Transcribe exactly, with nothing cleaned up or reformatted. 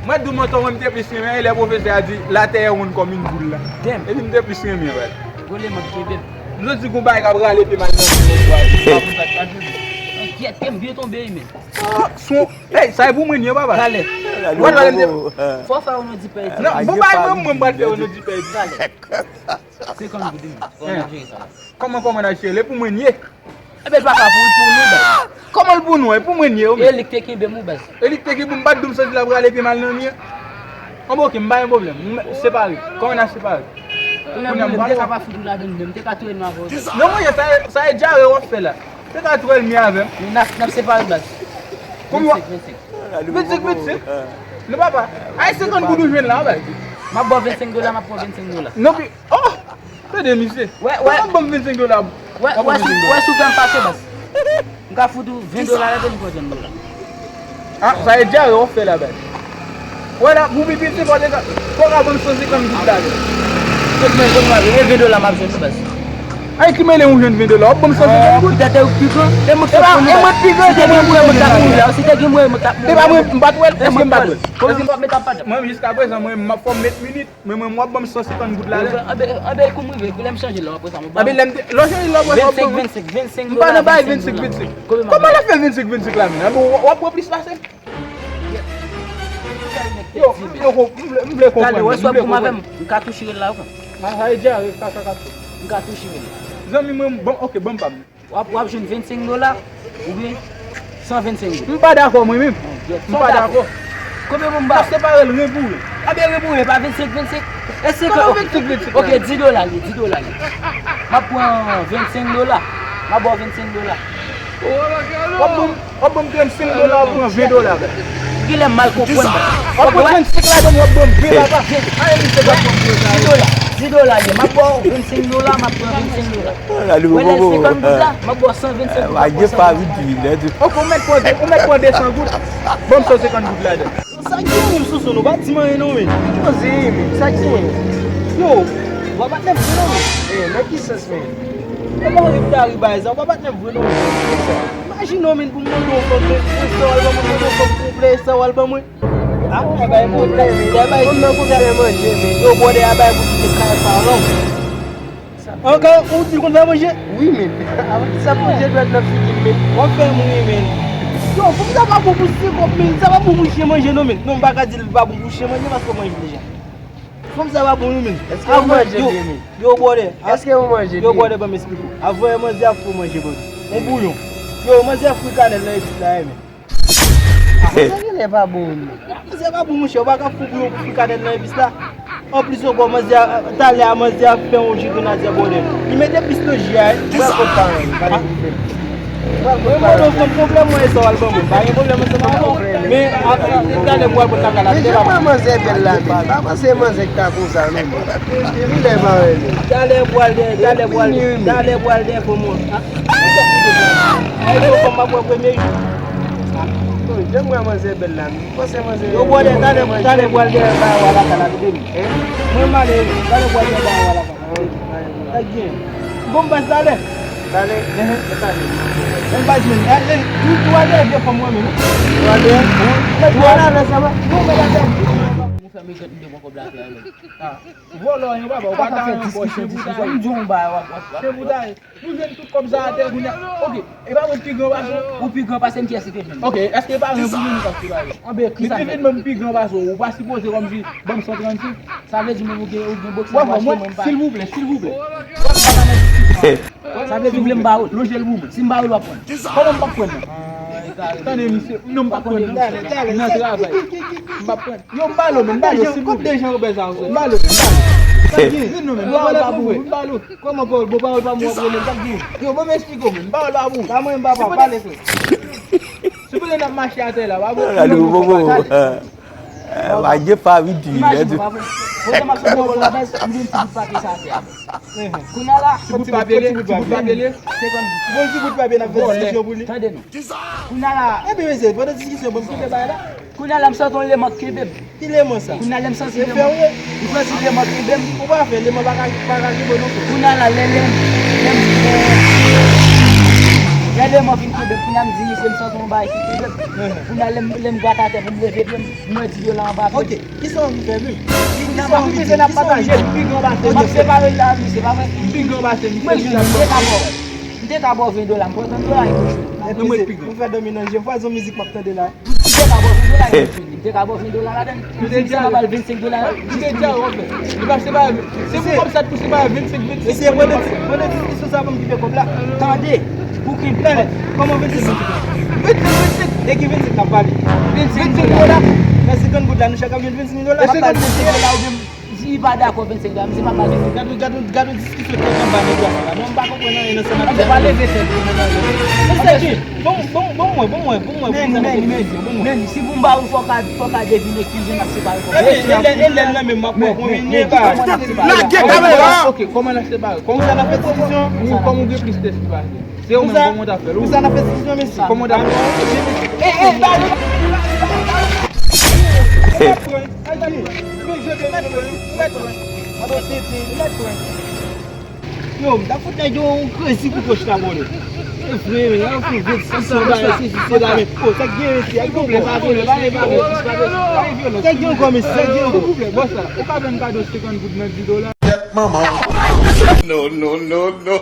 Mwen di w mantò, mwen m te plis renmen, e lè pwofesè a di, la terre est ronde comme une boule la. Epi m te plis renmen, wè. Gwo leman kenbe m. M santi gon bagay k ap rale pye m al nan men mwen, wè. Enkyèt, ke m byen tonbe, wi, men. Ah, son, hey, sa e pou mwen, ye, papa. Talè. Wè, talè, m te Fò fè Renaud Dupin di. Non, bon, pa mwen, mwen, m pral fè Renaud Dupin di. Talè. Senkant goud, wi. Kòman n ap jere sa? Kòman, kòman n ap jere? E pou mwen, ye. Ebyen, l pa ka pou, pou nou, baz. Kòman l pou nou? E pou mwen, ye, wi. E li k te kenbe m, wi, baz. E li k te kenbe m, m pa t di w m santi l ap rale pye m al nan mi an. An, bon, ok, m pa gen pwoblèm. M separe. Kòman n ap separe? Kounye a, m te ka pa fout ou ladann, men m te ka touye nou avè w. Non, monchè, sa e, sa e dyare w ap fè la. Te ka twèl mi avè m. N ap, n ap separe, baz. Konbyen? Vennsenk, vennsenk. Vennsenk, vennsenk? Non, papa. Ay, senkant goud ou jwenn la, baz. M ap ba w vennsenk dola, m ap pran vennsenk dola. Non, pi, oh! Tande, misye. Wè, wè. Kòman ban m vennsenk dola? Wè, wè, si, wè, si w fè m fache, baz. M ka fout ou ven dola, la, m pran ven dola. Ah, sa e dyare w ap fè la, baz. Wè la, pou pi piti, fò te ka, fò ka ban m san senkant goud la, baz. Kot men, kot mwen, e ven dola m ap jwenn, baz. Ay, ki mele ou jwenn ven dola? W ap ban m san senkant goud? Poutèt ou pi gran. E mwen, e mwen pi gran, si te gen mwen, mwen t ap mouri la. Si te gen mwen, mwen t ap mouri. E pa mwen, m pa t wè l, èske m pa t wè l? Mwen, jiskaprezan, mwen, m ap fò m met minit. Men mwen, mwen, w ap ban m san senkant goud ladan. Anben, anben, kou m rive, kou lè m chanje lò, apre sa, mwen ba. Anben, lè m te, lè w chanje lò, apre sa, w ap ban mwen. Vennsenk, vennsenk dola, vennsenk dola. M pa nan bay vennsenk, vennsenk la, men. Anben, w ap pran plis pase m. Yo, yo, m vle, m vle konprann, m vle konprann. M ka tou chire l la, wi. Sa e dyare, sa, sa, sa. M ka tou chire l la. Zanmi mwen, bon, ok, ban m pa m. W ap, w ap jwenn vennsenk dola oubyen san vennsenk goud. M pa dakò mwen menm. M pa dakò. Konbyen pou m ba w? N ap separe l ren pou ren. Anben ren pou ren, pa vennsenk, vennsenk. E senkant. Kòman vennsenk, vennsenk la? Ok, di dola li ye, di dola li ye. M ap pran vennsenk dola. M ap ba w vennsenk dola. W ap ban m, w ap ban m trannsenk dola, w ap pran ven dola. Genlè m mal konprann, baz. W ap pran trannsenk ladan, w ap ban m ven, papa. Di dola. Di dola li ye. M ap ba w vennsenk dola, m ap pran vennsenk dola. Wè lè senkant goud la, m ap ba w san vennsenk goud, m ap pran san vennsenk goud. Ok, ou mèt pran de, ou mèt pran de san goud. Ban m san senkant goud ladan. Sa k gen menm, Soso, nou pa di m anyen non, men. Poze, men, sa k gen? Yo, w ap bat nèf vre non, men. Eh, nan ki sans, men? Kòman w rive ta rive bagay sa? W ap bat nèf vre non, men. Imajine w, men, pou m mande w fanm, men, sa w al ban mwen, mande w fanm konplè, sa w al ban mwen. Ah, bagay konplè, men. Konplè, men. Konplè, manje, men. Yo, bwòdè, bagay pou kite kay paran w. Ankò, ou di l konn fè manje? Wi, men. Sa manje dwèt nan figi m, men. W ap fè m ri, men. Yo, fanm sa pa bon pou senkòb, men. Sa pa bon pou chen manje, non, men. Non, m pa ka di l pa bon pou chen manje paske w manje l deja. Fanm sa pa bon, wi, men. Èske ou manje byen, men? Yo, bwòdè. Èske ou manje byen? Yo, bwòdè, ban m esplike w. Avanyè manzè ap fè w manje, bwòdè. Yon bouyon. Yo, manzè ap fri kanèl nan epis la, wi, men. Sa genlè pa bon, wi, men. Manzè pa bon, monchè, ou pa ka fou pou yon fri kanèl nan epis la. Anplis ankò, manzè a, talè a, manzè a fè yon ji grenadyè bòdè. Li mete pis nan ji a, wi. Mwen pral pot paran m, pa gen pwoblèm. Mwen mande w fanm konplè, mwen, e sa w al ban mwen. Pa gen pwoblèm ansanm avè w. Men, talè m pral pot lakay la. Men jan mwen manzè bèl la, men. Pa panse manzè ki ta konsa, non, men. Li lè parèy, men. Talè pral dèyè, talè pral, talè pral dèyè fanm ou an. Ay, yo, fanm ap wè premye jou. Yo, bwòdè, talè, talè, bwòdè, ba yo alaka la, tande m. Mwen, m ale, talè, bwòdè, ba yo alaka. Sa k gen? Bon, m baz talè. Talè? Enhen. Talè. Men baz, men, eh, eh, nou twa dèyè vye fanm mwen, men. Twa dèyè? Wi. Twa la, men, sa va? Non, men, la, men. Mwen fè m regrèt m te pran kòb la, men. Ah. Vòlò, yon papa, ou pa ka ankò, chen pou ta ye. M di w yon bagay, w ap, w ap, w ap. Chen pou ta ye. Nou jwenn tout kòb sa atè kounye a. Ok, e pa mwen pi gran pase w? Ou pi gran pase m, kiyès ki te jwenn? Ok, èske e pa ren pou jwenn ou k ap separe? Anben, kisa? Li pi vit, men m pi gran pase w. Ou pa sipoze kòmsi ban m san trannsenk. Sa vle di menm ou gen, ou gen bòks la, ou achte mwen, m pa. Silvouplè, silvouplè. Sa vle di ou vle m ba ou l? Lonje l pou mwen. Si m ba ou l, w ap pran l. Kòman m p ap pran l? Tande, misye, non, m p ap pran l. M nan travay. M p ap pran l. Yo, m ba l, men, m ba l, silvouplè. Kòb de jan Robè sa, m ba l, m ba l. Sa k gen? Non, men, m ba w l pa pou mwen, m ba l. Kòman pawòl, bon, pawòl pa mwen, w ap rele m, sa k gen? Yo, ban m esplike w, men, m ba w l pa pou mwen. Ba mwen, papa, pale frè. Silvouplè, n ap mache atè la, pa bon. Alo, bobo. Eh, wa gen pa vidi, lè di. Kounye a la, ti bout papye li, ti bout papye li. Bon, ti bout papye, n ap fè diskisyon pou li. Tande non. Kounye a la. Ebyen, mesye, pandan diskisyon, ban m kite bagay la. Kounye a la, m santi yon leman k kenbe m. Ki leman sa? Kounye a, lè m santi leman, m santi leman kenbe m. Ou pa fè, leman pa ka, pa ka kenbe w non, frè. Kounye a la, lè, lè, lè m, lè m, Gade mwen fin kenbe, kounye a m di misye m santi yon bagay ki kenbe m. Kounye a lè m, lè m gratè atè pou m leve pye m, m wè di dola anba pye m. Ok, kisa w anvi fè menm? Kisa w anvi di? Kisa w anvi fè? M pi gran pase misye. M ap separe l la, misye, pa vre? M pi gran pase misye. Mwen jwenn, m te ka ba w, m te ka ba w ven dola, m pran trant dola e pou jwenn. Mwen pi gran. Ou fè dòmi nan je m, fwa zon mizik m ap tande la. M te ka ba w ven dola e pou jwenn, m te ka ba w ven dola ladan l. Misye di a ba l vennsenk dola. Misye di a w fè. Li pa separe. Se pou kòb sa t pou separe vennsenk, vennsenk. Mesye, pandan ti, pandan diskisyon sa, ban m kite kòb la. Tande, pou ki. Tande, kòman vennsenk, vennsenk? Vennsenk, vennsenk. De ki vennsenk n ap pale? Vennsenk dola. Nan senkant goud la, nou chak ap jwenn vennsenk dola. E senkant goud la, ou menm, si li pa dakò vennsenk dola, misye pa pale. Gad, gad, gad diskisyon ki anba nèg la la. Mwen, m pa konprann anyen nan sa n ap di. Misye pa leve tèt li. Mesye, bon, bon, bon, mwen, bon, mwen, bon, mwen, bon, mwen, bon, mwen. Men, si pou m ba ou, fò w ka, fò w ka devine ki jan n ap separe kòb. Epi, e lè, e lè l nan men m ap wè konbyen nèg. Lage kamera! Ok, kòman n ap separe? Kòman n ap fè diskisyon? Ou, kòman ou gen plis tèt ki pase? Se ou menm, kòman w ta fè l? Pou sa n ap fè diskisyon, mesye. Kòman w ta fè l? E, e, ba li. Yo, m ta fout nèg yo yon krezi kou kòch la, bòlè. E vre, men, yo fout vennsenk san bagay, sesi, sela, men. O, sa k gen, mesye? Silvouplè, pa vole, pa vole, pa vole. Sa k gen ankò, mesye? Sa k gen ankò? Silvouplè, bòs la, ou ka ban m kado senkant goud nan dis dola? Tèt manman w. No, no, no, no.